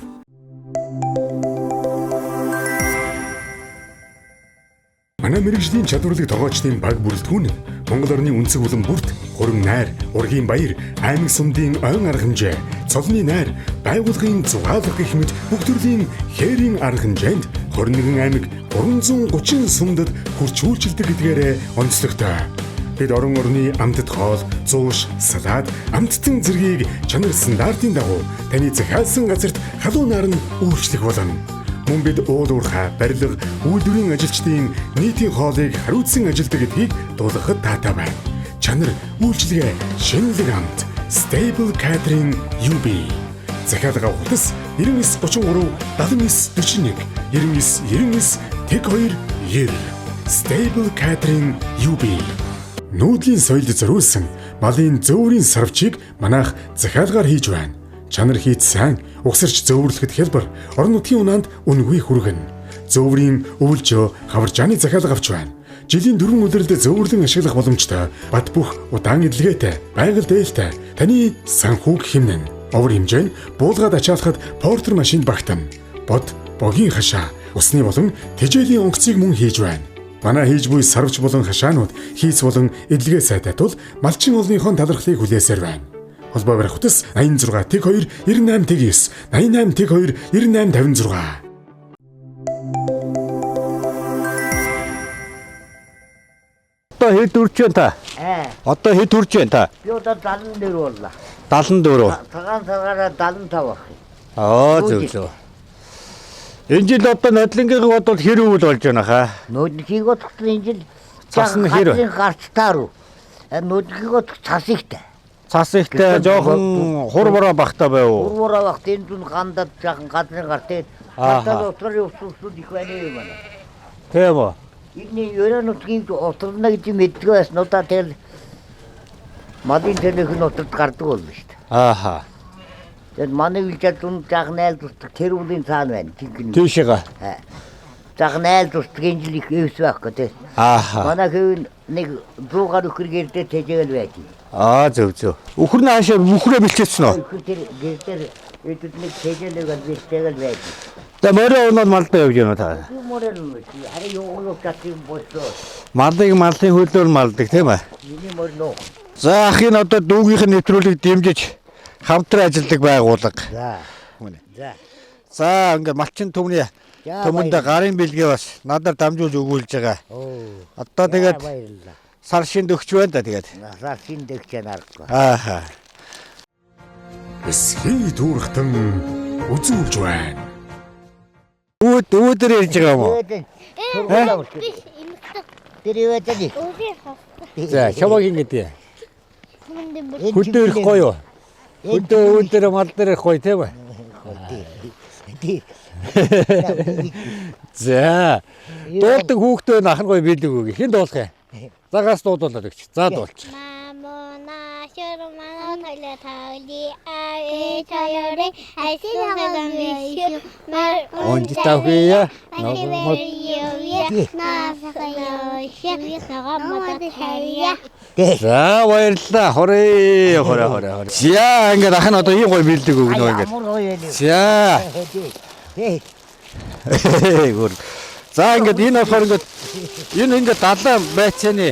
Манай мэргэжлийн чадварлаг тогоочдын баг бүрэлдэхүүн нь Монгол орны өнцөг булан бүрт хурим найр, ургийн баяр, аймаг сумдын ойн арга хэмжээ, цолны найр, байгууллагын зугаалга гэх мэт бүх төрлийн хээрийн арга хэмжээнд 21 аймаг 330 сумдад хүрч үйлчилдэг гэдгээрээ онцлогтой. Бид орон орны амтд хоол, зууш, салаад, амттан зэргийг чанар стандартын дагуу таны захиалсан газарт халуунаар нь үйлчлэх болно. Мөн бид уул уурхай, барилга, үйлдвэрийн ажилчдын нийтийн хоолыг хариуцсан ажилдаг гэдгийг дуулгахад таатай байна. Чанар, үйлчилгээ, шинэлэг амт, Stable Catering UB. Захиалга авах 99 33 79 41 99 99 тэг 2 90. Stable Catering UB. Нүүдлийн соёлд зориулсан малын зөөврийн сарвчийг манайх захиалгаар хийж байна. Чанар хийц сайн, угсарч зөөвөрлөхөд хялбар, орон нутгийн унаанд үнэгүй хүргэнэ. Зөөврийн өвөлжөө, хаваржааны захиалга авч байна. Жилийн дөрвөн улиралд зөөвөрлөн ашиглах боломжтой, бат бөх удаан эдлгээтэй, байгаль дээлтэй, таны санхүүг хэмнэн. Овор хэмжээ нь буулгаад ачаалахад портер машинд багтана. Бод, богийн хашаа, усны болон тэжээлийн онгоцыг мөн хийж байна. Манай хийж буй сарвч болон хашаанууд хийц болон эдлэгээ сайтай тул малчин олныхон талархлыг хүлээсээр байна. Холбоо барих утас 86 тэг 2 98 тэг 9 88 тэг 2 98 56. Одоо хэд үрж байна та? Аа. Одоо хэд үрж байна та? Би одоо 74 боллоо. 74. Цагаан саргаараа 75 байх. Аа зөв зөв. Энэ жил одоо нодлонгийн бодвол хэр өвөл болж байна хаа? Нүүдэлхийг бодоход энэ жил Цас нь хэр вэ? газрын гарцтаа руу. Нүүдэлхийг бодох цас ихтэй. Цас ихтэй жоохон хур бороо багтаа байв уу? Хур бороо багт энэ зүн гандад жоохон газрын гарт тэгээд цасаа утрын ус усуд их байна юм байна. Тийм үү? Энэ ерөө нутгийн утрна гэж мэддэг байсан. Одоо тэгэл малын тэнэх нь утрад гардаг болно шүү дээ. Ааха. Тэгээд манай үлжээ зун жаахан айл тусдаг тэр үлийн цаана байна. Жинхэнэ. Тийшээгээ. Жаахан айл тусдаг энэ жил их эвс байхгүй тий. Ааха. Манай хэв нэг 100 гаруй үхэр гэр дээр тэжээл байдаг. Аа зөв зөв. Үхэр нь хаашаа үхрээ бэлчээсэн үү? Үхэр тэр гэр дээр эдүүд нэг тэжээлэг бол бэлчээл байдаг. За морио унаад малдаа явж байна та. Би морил юм чи. Харин юу юу юм болсоо. Малыг малын хөлөөр малдаг тийм ээ. Миний морь нуу. За ахын одоо дүүгийнх нь нэвтрүүлгийг дэмжиж хамтран ажилладаг байгууллага. За. За. За ингээ малчин түмний За, түмэндээ баярлалаа. гарын бэлгээ бас надаар дамжуулж өгүүлж байгаа. Оо. Одоо тэгээд баярлалаа. сар шин дөгч байна да тэгээд. Сар шин дөгч нарахгүй. Ааха. Эсхий түүрхтэн үзүүлж байна. Үүд үүдэр ирж байгаа юм уу? Тэгээд Тэр юу гэдэг? За чамаг ингэ дээ. Хөдөө ирэх гоё юу? Хөдөө үүдэр мал дээр ирэх гоё тийм ээ. За. Дуулдаг хүүхдээ нах нь гоё биелэг үг. Хэн дуулах юм? Загаас дуудуулаад өгч. За дуулчих. 마모나 슈르마노 달려 달리 아이 자열이 아이스나가미슈 말 Онж тавхия. За баярлалаа. Хорээ хороо хороо хороо. За ингээд ах нь одоо ийм гоё биелдэг үг нөө ингээд. Ямар гоё юм. За. Гүр. За ингээд энэ болохоор ингээд энэ ингээд далайн байцааны.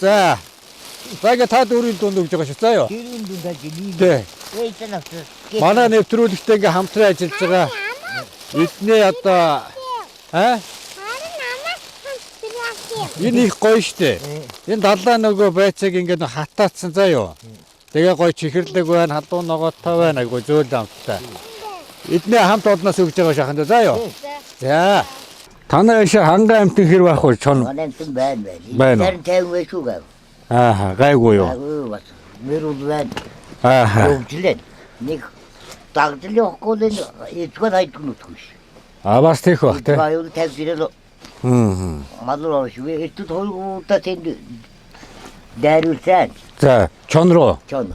За. За ингээд та дөрвийн дунд өгж байгаа шүү. За юу. Дөрвийн дунд ажил. Тэ. Манай нэвтрүүлэгтээ ингээд хамтран ажиллаж байгаа. Эдний одоо аа энэ их гоё штэ. Энэ далайн нөгөө байцааг ингээд нөх хатаацсан заа юу. Тэгээ гоё чихэрлэг байна, халуун ногоотой байна, айгуу зөөл амттай. Эдний хамт олноос өгж байгаа шахан заа юу. За. Танай шиг хангай амтан хэр байх вэ чон? Манай амтан байна байна. Байна уу? Харин 50 байх шүү гэв. Ааха, гайгүй юу. Гайгүй бас. Мэрүүл байна. Ааха. Өвжлээ. Нэг дагдал явахгүй л эзгээр хайдаг нүтгүй ш. А бас тех бах те. Аюул 50 жирэл Хм. малуур орш. Эртүүд хоёр удаа тэнд дайруулсан. За, чон руу Чон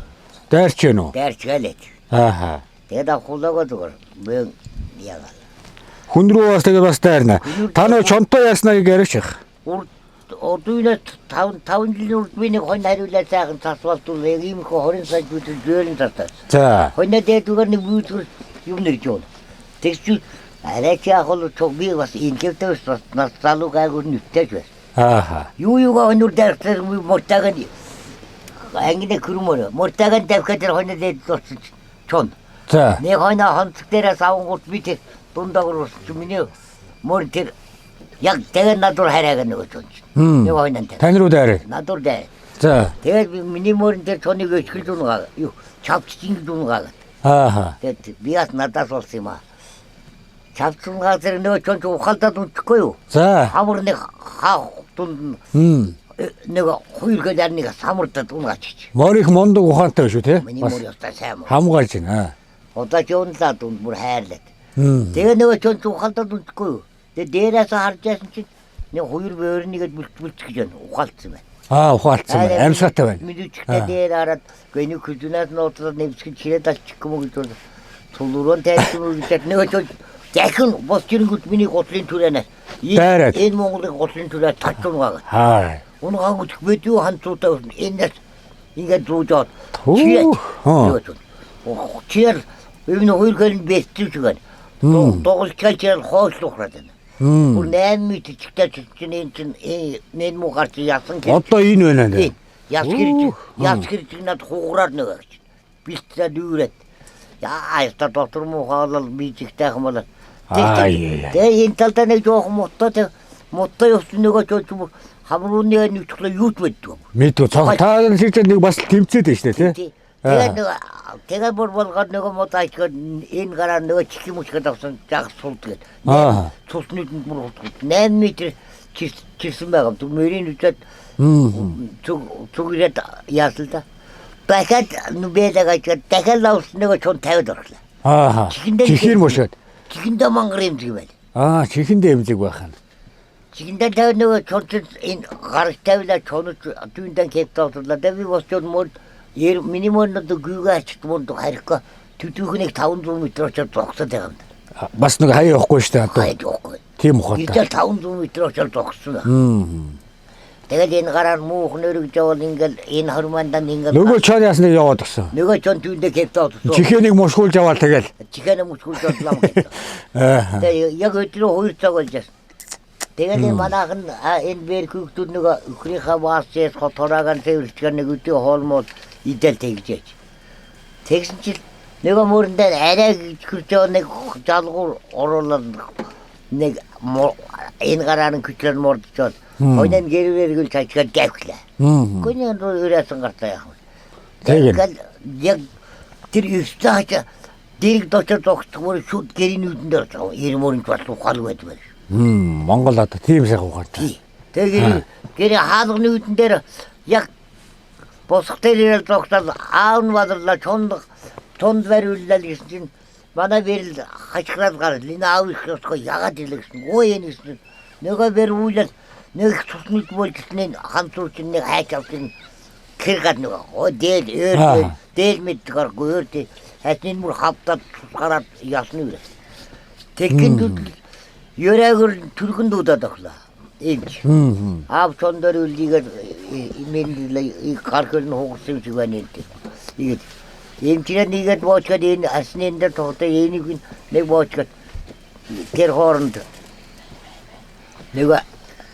дайрч гэнэ үү? дайрч гэлээ. Ааха. Тэгээд авахулаагаа зүгээр. Мөн яагаад. Хүн рүү бас тэгээ бас дайрна. Та нөө чонтой яснаа яриач их. Урд одуунаас 5 жилийн урд би нэг хонь хариулаа сайхан цас болтул яг иймэрхүү 20 сая зүтэр зөөлөн цастаас. За. Хоньо дээдүгээр нэг бүүцгэр юм нэрж явна. Тэгс чи арай чи яг бол би бас ингээвтэй бас нас залуу гайгүй нүттэйч байсан. Ааха. Юу юугаа хоньор дайрахлаар би мортаагаа ангины хөрмөр мортаагаа тавихад тэр хоньо дээд болсон чон. За. Нэг хоньо хонцог дээрээс авангууд би тэр дундаагаар болсон чи миний мөр тэр яг тэгээ надур хараагаа нөгөө чон. Нэг хоньо тэр. Тань руу дайраа. Надур дайр. За. Тэгээд би миний мөрөн дээр чоныг өчгөлж унгаа. Юу чавч ингэж унгаа. Ааха. Тэгээд би бас надаас болсон юм аа. Чавч унгаа тэр нөгөө чон чи ухаалтад унчихгүй юу? За. Хамар нэг хаа дунд Хм. нэг хуйргээл ар нэг самардад унгаач. Мор их мундаг ухаантай шүү те. Миний Бас мөр ёстой сайн мөр. хамгаалж байна. Одоо ч унлаа дунд бүр хайрлаад. Хм. Тэгээ нөгөө чон чи ухаалтад унчихгүй юу? Тэгээ дээрээс харж яасан чинь нэг хуйр бөөрнийгээд бүлт бүлт гэж байна. Ухаалтсан байна. Аа, ухаалцсан байна. Амьсгаатай байна. Мэдүүчтэй дээр хараад гэний күзүнээс нууцлаад нэвсгэн чирээд алчих юм уу гэж бол тулурон тайлчих юм уу гэж нөгөө чон дахин босч ирэнгүүт миний готлын түрээнээс Дайраад. энэ Монголын готлын түрээ тач унгаа. Хаа. Унгаангууд бид юу ханцуутай энэс ингээд зүүжоод Түх. Аа. Чир энэ хоёр гэл бэстэж гэн. Дугалчаал чир хоошлох байна. Хм. Бүр 8 м чигтэй чинь энэ чинь энэ муу гарч ясан гэр. Одоо энэ байна нэ. Яс гэрч Үх. яс гэрч над хугараар нөгөө гэж. Бэлтсээ дүүрээд. Яа яста доктор муу хаалал би чигтэйх юм бол. Аа, яа, яа. Тэгээ энэ талдаа нэг жоохон мутаа тэг мутаа явсан нөгөө ч юм хамрууны нүцглээ юу ч байдгүй. Мэдгүй цог та шиг нэг бас тэмцээд байна шүү дээ тий. Тэгээ нэг тэгээ бүр болгоод нөгөө мод ачгаад энэ гараа нөгөө чих юм учгаад авсан жагс сулдгээд. Аа. Цусны бүр хутгад 8 м чирсэн байгаа. Түр мөрийн үчээд Хм. зүг зүг ирээд яасан л да. Дахиад нүбэлэг ачаад дахиад авсан нөгөө чон 50-д орлоо. Ааха. Чихэндээ Чихэр мөшөөд. Чихэндээ мангар юм шиг байл. Аа, чихэндээ эмзэг байх нь. Чихэндээ 50 нөгөө чон чинь энэ гарч тавилаа чонож түүндэн кепт автлаа. Тэгээ би босчод мөр ер миний мөрөнд гүйгээ ачт мөрөнд харихгүй төдүүхнийг 500 м очоод зогсоод байгаа юм. Бас нэг хаяа явахгүй шүү дээ одоо. Хаяад явахгүй. Тийм ухаантай. Иртэл 500 м очоод зогссон. Хм. Тэгэл энэ гараар муух нөрөг жавал ингээл энэ хормандан ингээл Нөгөө чон ясныг яваад гисэн. нөгөө чон түүндээ кепт автлаа. Чихэнийг мушгуулж аваад тэгэл. Чихэнэ мөчгүүлж авлаа гэдэг. Аа. Тэгээ яг өдрөө 2 цаг болж байсан. Тэгэл энэ манайхан энэ бэр хүүхдүүд нөгөө өхрийнхээ ваасээс хотораагаар цэвэрлэхээр нэг өдөө хоолмол идэл тэгжээч. Тэгсэн чил нөгөө мөрөн дээр арай хөрч яваа нэг жалгуур оруулаад нэг энэ гараар нь күчлэр мордчоод хойноо гэрвэр гэл цаачгаад гавхлаа. Хм. Гүний руу өрөөсөн гарцаа яах вэ? Тэгин. Тэгэл яг тэр өстэй хачаа дэрэг дочор зогсдгоор шүд гэрийн нүдэн дээр байгаа. Ир мөрөнд бас ухаалгүй байдаг байх. Хм. Монгол одоо тийм сайхан ухаантай. Тэгээ гэрийн хаалганы нүдэн дээр яг босох дээр ирэл зогсоод аав нь бадарлаа чонд чонд бариуллаа гэсэн чинь манай бэрэл хашгираад гарал энэ аав их ёсгүй ягаад ирлээ гэсэн. Өө энэ гэсэн. Нөгөө бэр үйлэл нэг цусны болжсэн хамцуур чинь нэг хайч авсан кэр гад нөгөө оо дээл өөр Аа. дээл мэд гаргүй өөр дээ хайчны мөр хавтаад цус гараад ясны үрээ. Тэгхэн дүд ерөөгөр түргэн дуудаад охлоо. Энд. Хм. Аав чондор үлдийгээр мэнд гар хөл нь хугарсан юм шиг байна энэ. Игээд эмчрээ нэгээд боочгаад энэ асны энэ дээр тогтоо энийг нэг боочгаад тэр хооронд нөгөө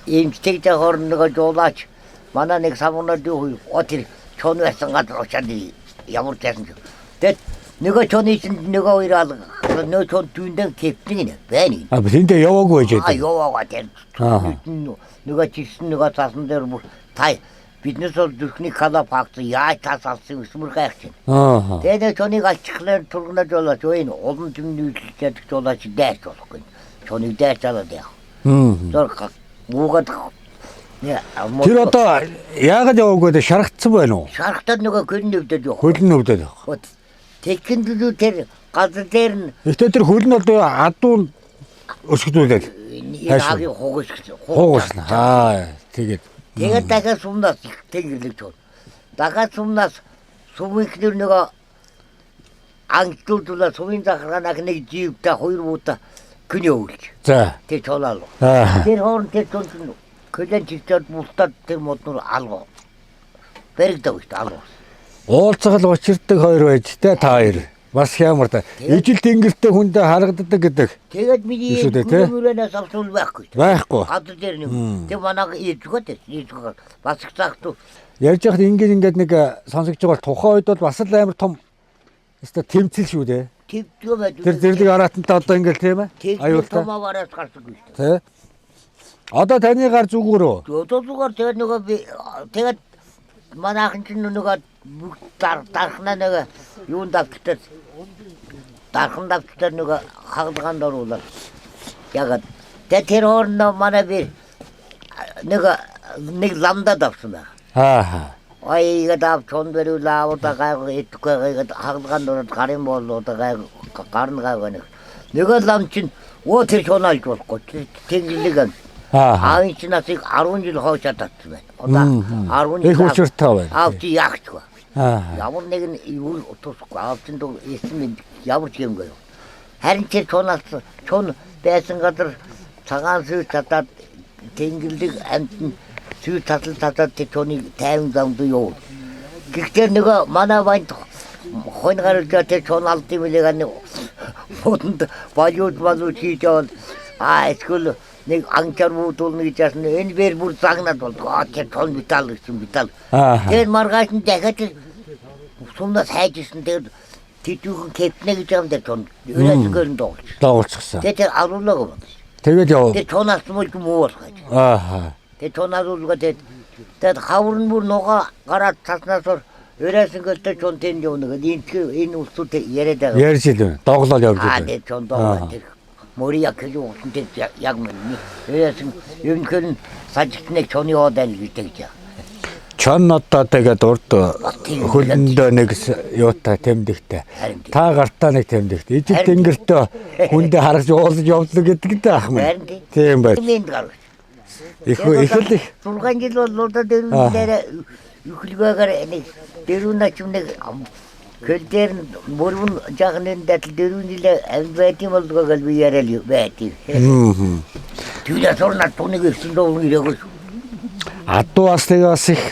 эмчтэйг хооронд нөгөө жуулаач манай нэг самунаад юу о тэр чон байсан газар очоод ямар ч байсан. Тэгэд нөгөө чоны чинь нөгөө хоёр алга нөгөө чон түүндээ кептэн гинэ байна. А тэндээ яваагүй байж А байдаг. яваагаа тэр Аа. нөгөө чирсэн нөгөө цаасан дээр бүр та биднээс бол зүрхний кала факт яаж тас алсан өсмөр гайх чинь. Аа. Тэгээд чоныг алчихлаар тургнаж болооч өө энэ улам түмний үйлчлэж жуулаач дайрч болохгүй. Чоныг дайрч алаад яах. Хм. Зур муугаад Тэр одоо яагаад яваагүй вэ? Шаргацсан байна уу? шархтад нөгөө хөл нүвдэд явах. Хөл нь өвдөд явах. Тэгхэн дүү тэр газар дээр нь Гэтэ тэр хөл нь одоо адуу өсгдүүлээд энэ агийн хугас гэсэн. хугасна. Аа, тэгээд Тэгээд дахиад сумнаас тэнгирлэг чон. Дахиад сумнаас сумын ихнэр нөгөө ангилуулдуулаа сумын захиргаанах нэг жийвтэй хоёр буута күн өвлж. за. Тэр чолаал. Аа. Тэр хооронд тэр чон чинь Көлөн чигтээд бултаад тэр моднор алга. Баригдав шүү дээ алга. Уулзгал учирдаг хоёр байж тэ та хоёр. Бас ямар та. Ижил тэнгэртэй хүндээ харагддаг гэдэг Тэгээд миний Биш үү дээ, тэ? мөрөнөөс авсан байхгүй. байхгүй. Гадар дээр нэг. Тэг манайг ийжгээд ийжгээд бас их цагту Ярьж байхад ингээд ингээд нэг сонсогдож байгаа бол тухайн үед бол бас л амар том өстой тэмцэл шүү дээ. твдгөө байж. Тэр зэрлэг араатантай одоо ингээд тийм ээ. Аюултай. Том аваараас гарсангүй шүү дээ. Тэ. Одоо таны гар зүгүүрөө. Одоо зүгээр тэгээд нөгөө би тэгээд манайхан чинь нөгөө бүгд дархнаа нөгөө юунд авчтаа дархан авчтаа нөгөө хагалгаанд оруулаад ягаад тэгээд тэр хоорондоо манай би нөгөө нэг ламдад авсан байх. Аа. Ай игээд ав чон бариулаа авда гайг идэхгүй игээд хагалгаанд ороод гарын боолуудаа гайг гарна гайг нэг. Нөгөө лам чинь өө тэр чоноолж болохгүй тэнгэрлэг юм. Аа. Аавын чинь насыг 10 жил хойшоо татсан байна. Одоо 10 жил Их учиртай байна. Аав чи яах ч вэ? Аа. Ямар нэгэн юу тусахгүй. Аав чинь дүү эсэн минь ямар ч юмгүй. Харин тэр чунаас чун байсан газар цагаан сүй татаад тэнгэрлэг амьтан сүй татал татаад тэр чуныг 50 замд явуул. Гэхдээ нөгөө манай банд хонь гаралж тэр чун алд юм лээ гэнэ модонд болиуд болов хийж явал а эсвэл нэг анчаар буудуулна гэж яасан энэ бэр бүр загнаад болдог. А тэр чун битал гэсэн битал. Аа. Тэр маргааш нь дахиад тэр сумнаас хайж ирсэн тэр тэдүүхэн кепнэ гэж юм дээр чун өрөөсгөр нь дуулж. Дагуулчихсан. Тэр тэр алуулаагүй байна. Тэгээд яв. Тэр чунаас мөл муу болох гэж. Аа. Тэр чун алуулгаа тэр тэр хавар нь бүр нугаа гараад цаснаас өрөөсгөлтэй чун тэнд явна гэдэг. Энэ энэ улсууд яриад байгаа. Ярьж илвэ. Доглол явж Аа илвэ. тэр чун доо тэр мөрий яг гэж усан тэр яг мөн. Өрөөсөн ерөнхийд нь сажигтныг чуны яваад байна гэдэг гэж. Чон одоо тэгээд урд тийм хөлөндөө нэг юутай тэмдэгтэй. Харин тийм. Та гартаа нэг тэмдэгтэй. Ижил Харин тийм. тэнгэртээ хүндээ харагч уулзаж явдлаа гэдэг дээ ах минь. Харин тийм. Тийм байна. Энд гарах. Их их л их 6 жил бол одоо дөрвөн дээр үхэлгээгээр нэг дөрвөн ачим нэг көл дээр нь мөрвөн жахны датал дөрвөн жил амьд байдсан болдгоо гэл би яриад байдیں۔ Мм. Түүнээ сурнаа түнийг ирсэн дөө ирээгүй шүү. Адуу бас тэгээ бас их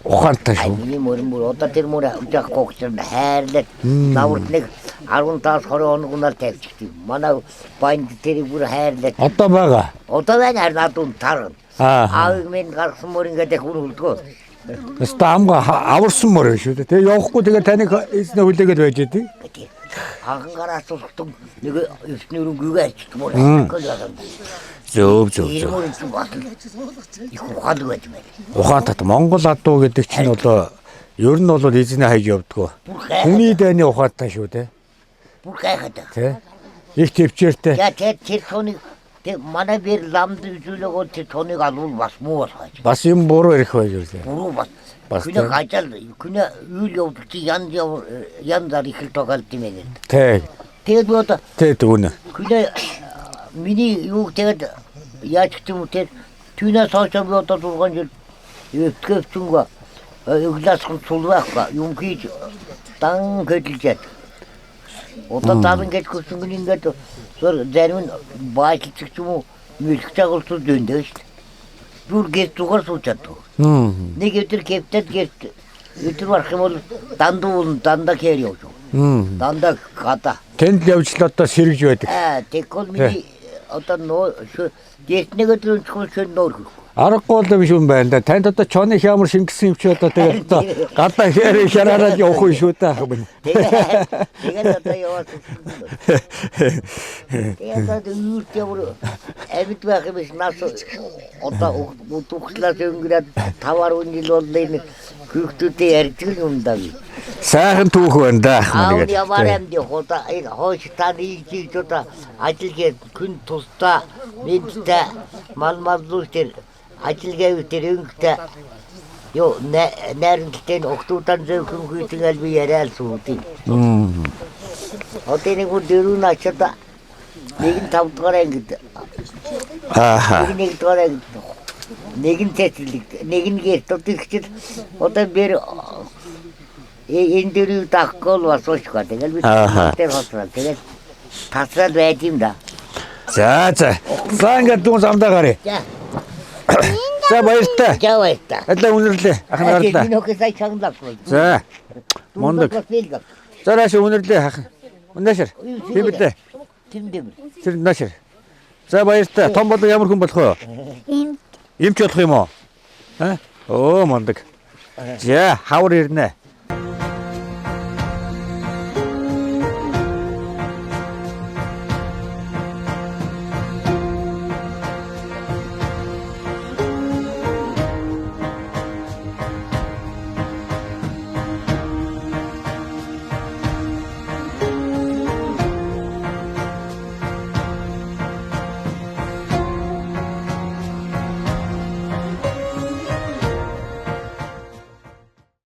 ухаантай Ай шүү. миний мөрөн бүр одоо тэр мөр жах гогч хайрлаад лаврт нэг 15-аас 20 хоногноор тавьчихдаг. Манай банд тэрийг бүр хайрлаад Одоо байгаа. одоо байна харин адуу тарна. Аа. Аавыг минь гаргасан мөр ингээд их хүн хүлдгөө. Өстө амга аварсан мөр шүү дээ. Тэгээ явахгүй тэгээ таныг эзнээ хүлээгээд байж идэв. Анхан гараас сурхтун нэг өвчнөр гүгээ ачт мөр гол байгаа. Зөв зөв Тэр зөв. мөр чинь бас их ухаалаг байж байна. Ухаантай Монгол адуу гэдэг чинь бол ер нь бол эзнээ хайж явдгоо. Бүр гайхаад. Хүний дайны ухаантай шүү дээ. Бүр гайхаад. Тэ. Их төвчээртэй. Я тэр тэр цоныг тэр манай бэр ламд үзүүлээгөө тэр цоныг алуул бас муу болох байж. Бас юм буруу ирэх байж үлээ. Буруу бас. Бас Күнэ тийм. гажал күнэ үйл явдал чи ян яв янзаар их л тогалт юм байна. Тэ. Тэгээд би одоо Тэ дүнэ. күнэ миний юуг тэгээд яаж гэх юм тэр түүнээс хойш би одоо 6 жил өвтгөвчөнгөө өглөөсгөн цул байхгүй юм хийж дан хөдөлжээд одоо дан гэж хүсэнгэн ингээд зур зарим нь баачлах ч юм уу мэлх чагалцуу зөндөө шүү дээ. Бүр гэр зүгээр сууж чаддаг. Мм. Нэг өдөр кептэд гэрт өдөр барах юм бол дандуу бол дандаа кэр явж. Мм. Дандаа гада. Тэнд явж л одоо сэргэж байдаг. Аа тэгвэл миний одоо нөө гэрт нэг өдөр өнцгөн шөн нөөр хөх. Аргагүй л биш юм байна да. Танд одоо чоны хямар шингэсэн юм чи одоо тэгээд одоо гадаа хээрээ шараараад явах юм шүү дээ ах минь. Тэгээд тэгээд одоо яваад Тэгээд одоо үүрт ямар амьд байх юм биш нас одоо үхлээс өнгөрөөд 5 10 жил боллоо энэ хүүхдүүдээ ярьдаг юм даа би. Сайхан түүх байна да ах минь Аав тэгээд. ямар амьд явах энэ хойш та нэг жил одоо ажил гээд күн тусдаа мэдтэй мал маллуу тэр ажил гэв тэр өнгөтэй ёо найрамдaltaй нь октуудан зөөхөн хүйтгэл аль би яриад суудیں۔ Мм. Одоо нэг бүр дөрөв начаад нэг нь 5 дугаар ангид Ааха. нэг нь 1 дугаар ангид нэг нь цэцэрлэг нэг нь гэрт одоо ихчил одоо бэр энэ дөрөв дахгүй л бас уушгүй тэгэл би Ааха. тэр хоцрол тэгэл тасрал байд юм да. За за. За ингээд дүүн замдаа гарыг. За. Энэ За баяртай. За баярлалаа. Аллаа үнэрлээ. Ах нь гарлаа. Энэ хөхөө сая чангалаа. За. Мундаг. За нааш үнэрлээ ах. Наашир. Тийм билээ. Тийм дэм. Тэр наашир. За баяртай. Том болон ямар хүн болох вэ? Им Эмч болох юм уу? Аа? Оо мундаг. За хавар ирнэ.